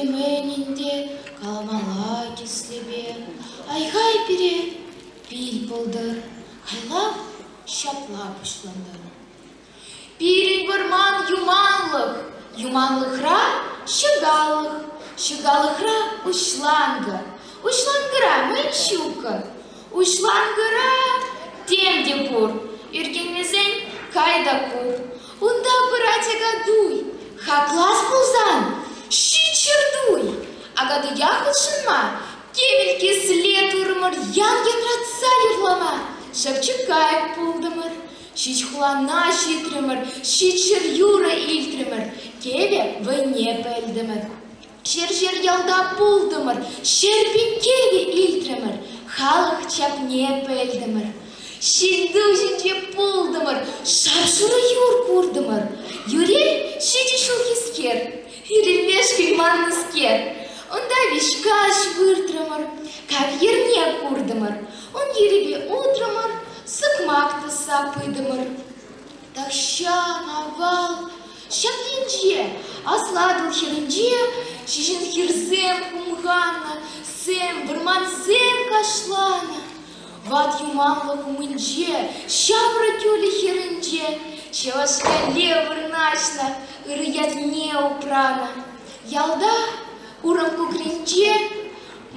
те мӗн ӗнтӗ каламалла кӗслепе. Ай-хай пире пил пултӑр, хайлав ҫапла пуҫлантӑр. Пирӗн вӑрман юманлӑх, юманлӑхра ҫӑкалӑх, ҫӑкалӑхра уҫланкӑ, уҫланкӑра мӗн ҫуккӑ? Уҫланкӑра тем те пур, ӳркенмесен кай та кур. Унта пырать Акатуй, хаклас пулсан ҫиччӗр туй. Акатуя хутшӑнма кӗмӗл кӗсле турӑмӑр, ян янратса юрлама шӑпчӑк кайӑк пултӑмӑр. Ҫич хулана ҫитрӗмӗр, ҫичҫӗр юрӑ илтрӗмӗр, кӗвӗ вӑйне пӗлтӗмӗр. Ҫӗр-ҫӗр ялта пултӑмӑр, 100 000 кӗвӗ илтрӗмӗр, халӑх чапне пӗлтӗмӗр. Ҫил-ту ҫинче пултӑмӑр, шап-шурӑ юр куртӑмӑр. Юрий ҫичӗ ҫулхискер, ирӗлмешкӗн маннӑскер. Унта виҫ каҫ выртрӑмӑр, кавирне куртӑмӑр. Ун йӗрӗпе утрӑмӑр, сукмак тӑсса пытӑмӑр. Тахҫан авал ҫак енче, Аслӑ Атӑл хӗрринче, ҫеҫен хирсем хумханнӑ, сӗм вӑрмансем кашланӑ. Ват юманлӑх умӗнче, ҫамрӑк кӳлӗ хӗрринче чӑваш ялӗ вырнаҫнӑ, ырӑ ятне упранӑ. Ялта, урам кукринче,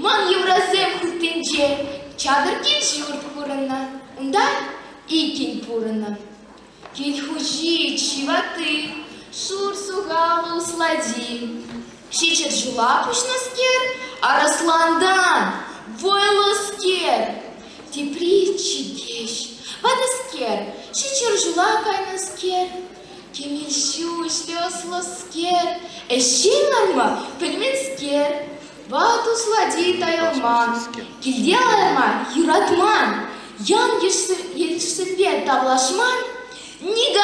ман йӑмрасем хыттинче чатӑр кил-ҫурт курӑннӑ, унта иккӗн пурӑннӑ. Кил хуҫи чи ватти, шур сухаллӑ Услади. Ҫичӗр ҫула пуҫнӑскер, арӑслантан вӑйлӑскер. Тепри чӗкеҫ, ватӑскер, ҫичӗр ҫула кайнӑскер. Кӗмӗл ҫӳҫлӗ ӑслӑскер, ӗҫҫи ларма пӗлменскер. Ват Услади тайӑлман, килте ларма юратман, ял-йышсемпе тавлашман, никам.